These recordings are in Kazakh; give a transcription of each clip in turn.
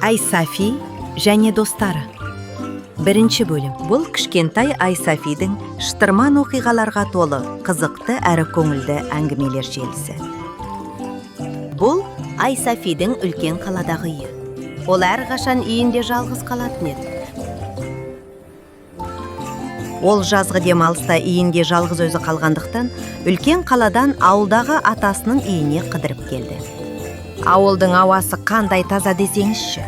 Айсафи және достары. Бірінші бөлім. Бұл кішкентай Айсафидің шытырман оқиғаларға толы қызықты әрі көңілді әңгімелер желісі. Бұл Айсафидің үлкен қаладағы үйі. Ол әрқашан үйінде жалғыз қалатын еді. Ол жазғы демалыста үйінде жалғыз өзі қалғандықтан, үлкен қаладан ауылдағы атасының үйіне қыдырып келді. Ауылдың ауасы қандай таза десеңізші.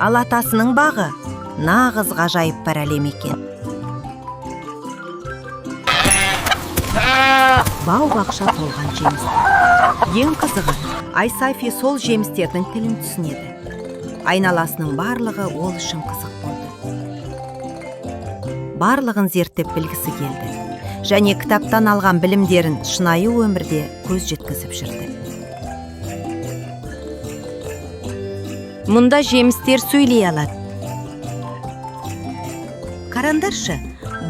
Ал атасының бағы нағыз ғажайып бір әлем екен. Бау бақша толған жемістер. Ең қызығы, Айсафи сол жемістердің тілін түсінеді. Айналасының барлығы ол үшін қызық болды. Барлығын зерттеп білгісі келді. Және кітаптан алған білімдерін шынайы өмірде көз жеткізіп жүрді. Мұнда жемістер сөйлей алады. Қараңдаршы,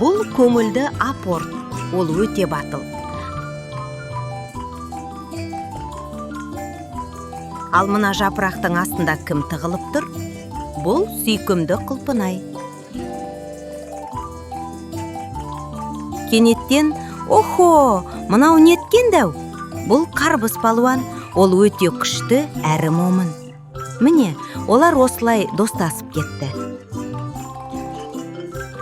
бұл көңілді апорт, ол өте батыл. Ал мына жапырақтың астында кім тығылып тұр? Бұл сүйкімді құлпынай. Кенеттен, охо, мынау неткен дәу? Бұл қарбыз палуан, ол өте күшті әрі момын. Міне, олар осылай достасып кетті.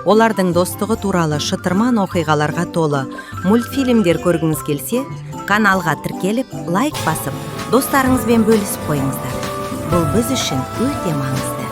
Олардың достығы туралы шытырман оқиғаларға толы мультфильмдер көргіңіз келсе, каналға тіркеліп, лайк басып, достарыңызбен бөлісіп қойыңыздар. Бұл біз үшін өте маңызды.